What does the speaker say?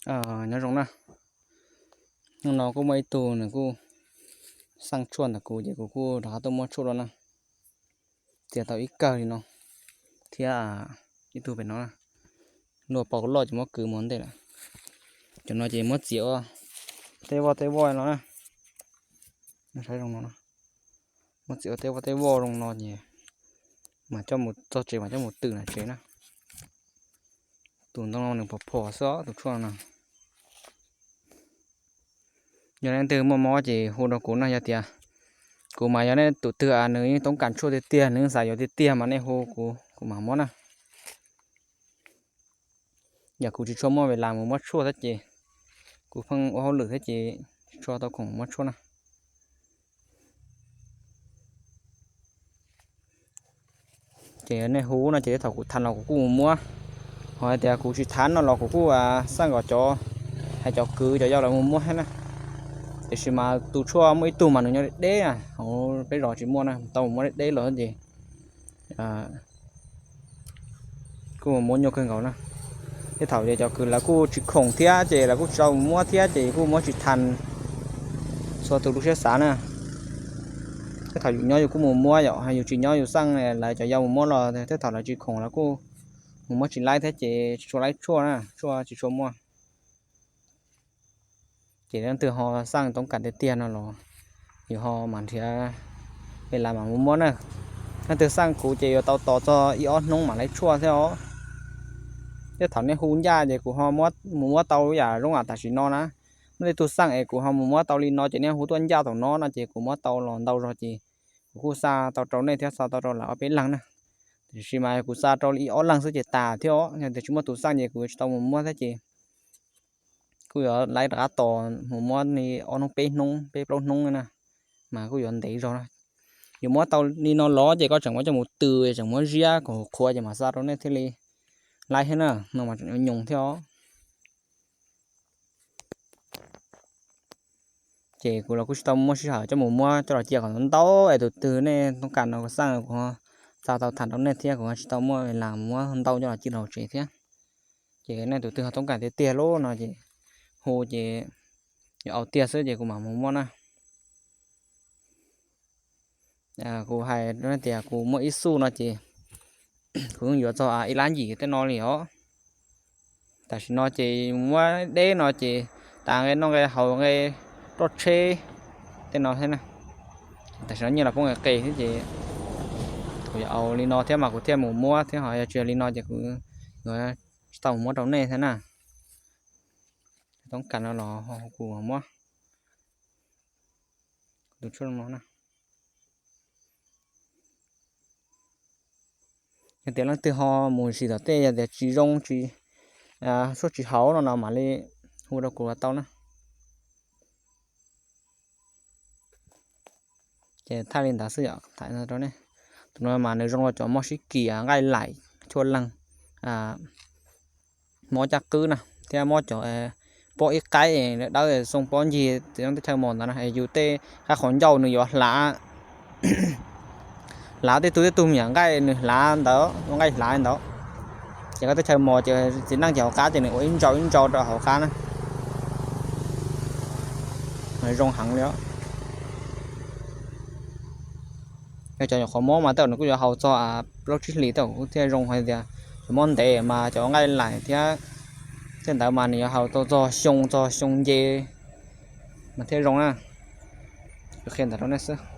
Nyob zoo na, hnub no kuj muaj ib tug nws kuj xaj tshuaj ntawm kuv ces kuv kuj rov qab tuaj muab tshuaj rau na. Txiav tau ib kawg li no thiab ib tug pem no, luaj pob loj ces muab kwv mus ntej lawm. Cov no ces muab txiav ua tej voj tej voj no na. Saib zoo no, muab txiav ua tej voj tej voj zoo no ces mam coj mus txog tsev mam coj mus twm na tsev na. Tus ntoo no nws phom phom xwb tus tshuaj no. Yog leej twg muaj mob ces hu rau kuv no, yog tias kuv mas yog nej tus twg nws yeej toob kas tshuaj tiag tiag, nws yeej xav yuav tiag tiag mas nej hu kuv, kuv mam muab na. Yog kuv tsis tshua muaj ves las mus muab tshuaj thiab ces kuv pheej ua hauj lwm thiab ces tsis tshua tau khoom muab tshuaj na. Ces nej hu no ces thaum kuv thaiv los kuv kuj mus muab, ho hais tias kuv tsis thaiv no los kuv kuj xaj kom cov, hais cov kwv cov yau lawv mus muab thiab na. Tiam sis mas tus tshuaj muaj ib tug mas nws nyob deb deb, hauv peb zos tsis muaj na, tau mus muab deb deb los ces kuj mus muab nyuaj kawg nkaus na. Tej thaum ces cov kwv lawv kuj tsis khoom thiab ces lawv kuj tsis tau mus muab thiab ces kuj muab tsis thaiv txhua tus lub siab xav na. Tej thaum yus nyob yus kuj mus muab yom, yus tsis nyob yus xaj lawv cov yau mus muab los tej thaum lawv tsis khoom lawv kuj mus muab tsis laib thiab ces tsis tshua laib tshuaj na, tshuaj tsis tshua muaj. Ces leej twg ho xaj toob kas tiag tiag no los yus ho mam nrhiav ves las mam mus muab na. Leej twg xaj kuv ces yuav tau tos txog ib ob hnub mam laib tshuaj thiab os. Tej thaum nej hu ncaj ces kuv ho mus muab tau yam zoo tam sim no na. Muaj tej tug xaj es kuv ho mus muab tau li no ces nej hu tuaj ncaj thaum no no ces kuv muab tau los ntau zog ces kuv kuj xa tau rau nej thiab xa tau rau lawv ob peb leeg na. Tiam sis mas kuv xa rau li ib ob leeg xwb ces tas thiab os, yog tias tsis muaj tus xaj ces kuv tsis tau mus muab thiab ces kuj yuav laib rov qab tos mus muab li ob hnub peb hnub peb plaub hnub na, mas kuj yuav ntev zog na. Yus muab tau li no los ces koj tseem muab coj mus tw, tseem muab ziab kom qhuav ces mam xa rau nej thiaj li laib thiab na, no mas tseem yuav nyoos thiab os. Ces kuv los kuj tsis tau muaj sij hawm coj mus muab coj los cia kom ntau es tus twg nej toob kas no kuv xaj kuv xa tau tham rau nej thiab kuv tsis tau muaj ves las muab ntau coj los cia hauv tsev thiab. Ces nej tus twg ho toob kas tiag tiag lub no ces hu ces yuav au tiag xwb ces kuv mam mus muab na. Kuv hais tias kuv muaj ib xuj no ces kuv yeej yuav txog ib lab yim tej no li os. Tam sim no ces muab deb no ces tas nqe noj nqe haus nqe roj tsheb tej no thiab na. Tam sim no nyiaj los poob nqe qe thiab ces kuv yuav au li no thiab mas kuv thiaj mus muab thiab, ho yog tsis yog li no ces kuv yuav tsis tau mus muab rau nej thiab na. Toob kas no los kuv muab tus tshuaj no na. Yog tias leej twg ho mus sim tom tej yog tias tsis zoo tsis, tshuaj tsis haum no no mam li hu rau kuv los tau na. Ces thaij li ntawd xwb yom, thaij rau nej. Tus no mas nws zoo los cov mob sib kis, nqaij laim, chua leeg, mob caj qwb na, thiab mob cov pob ib qaib dawb xoo pob ncig teb chaws mos ntawd na, es yus tej qab qhov ncauj nws yuav hlav, hlav tej tug tej tug me nyuam nqaij nws hlav ntawd, ua nqaij hlav li ntawd. Ces koj teb chaws mos ces txiv neej ces hauv qab ces nws ua ib ntsau ib ntsau rau hauv qab na. Zoo heev li. Yog cov nyuam qhuav mob mas tej zaum nws kuj yuav haus txog plaub tsib hlis tej zaum kuj thiaj zoo, hais tias cov mob ntev mas cov nqaij laim thiab tej ntawd mas nws yuav haus tau txog xyoo txog xyoo nce mas thiaj zoo na. Kuv qhia ntawd rau nej xwb.